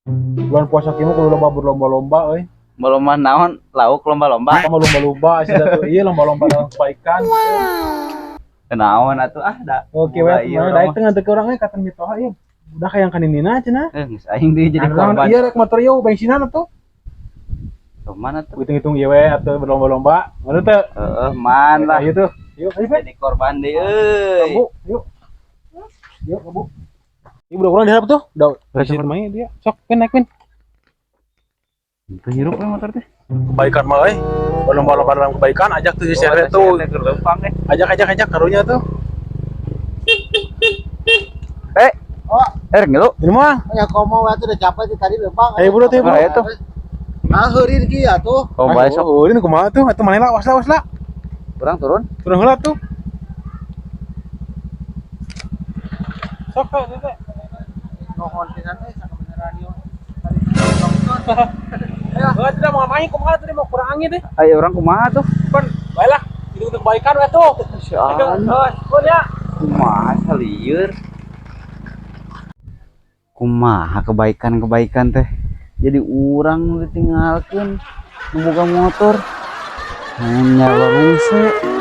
Bulan puasa kieu mah kudu loba berlomba-lomba euy. Lomba naon? Lauk lomba-lomba. Sama lomba-lomba sih tuh. Iya, lomba-lomba dalam kebaikan. Naon atuh ah da. Oke, we Iya, mana daek teh ngantekeun urang euy kata mitoha ieu. Udah kayak kaninina cenah. Eh, geus aing deui jadi Anu naon, korban. iya rek motor ieu bensinan atuh. Mana tuh? Hitung-hitung ieu we atuh berlomba-lomba. Mana teh? Heeh, man lah. Ayo tuh. Yuk, ayo, Pe. Jadi korban deui euy. Bu, yuk. Yuk, Bu. Ini udah kurang diharap tuh. Udah bensin main dia. Sok, Pin, naik, Pin. Itu hirup we motor teh. Kebaikan mah euy. Berlomba-lomba dalam kebaikan, ajak tuh si Serre tuh. Keur leumpang eh. Ajak, ajak, ajak karunya tuh. Eh. Oh. Eh, rek ngilu. Ini mah. Ya komo we tuh udah capek sih tadi leumpang. Ayo buru tuh, buru. Ayo tuh. Nah, heurin ki atuh. Oh, bae sok. Oh, ini kumaha tuh? Atuh mana lah, was lah, was lah. Urang turun. Turun heula tuh. Sok, teh, teh. Nuhun pisan euy sakabeneran ieu. Tadi nonton. Oh, tidak mau ngapain, kumaha tadi mau kurang angin deh. Ayo urang kumaha tuh? Pan, baiklah. Itu untuk kebaikan we tuh. Sian. Oh, ya. Kumaha salieur. Kumaha kebaikan-kebaikan teh. Jadi urang nu ditinggalkeun nu boga motor. Hanya rungse.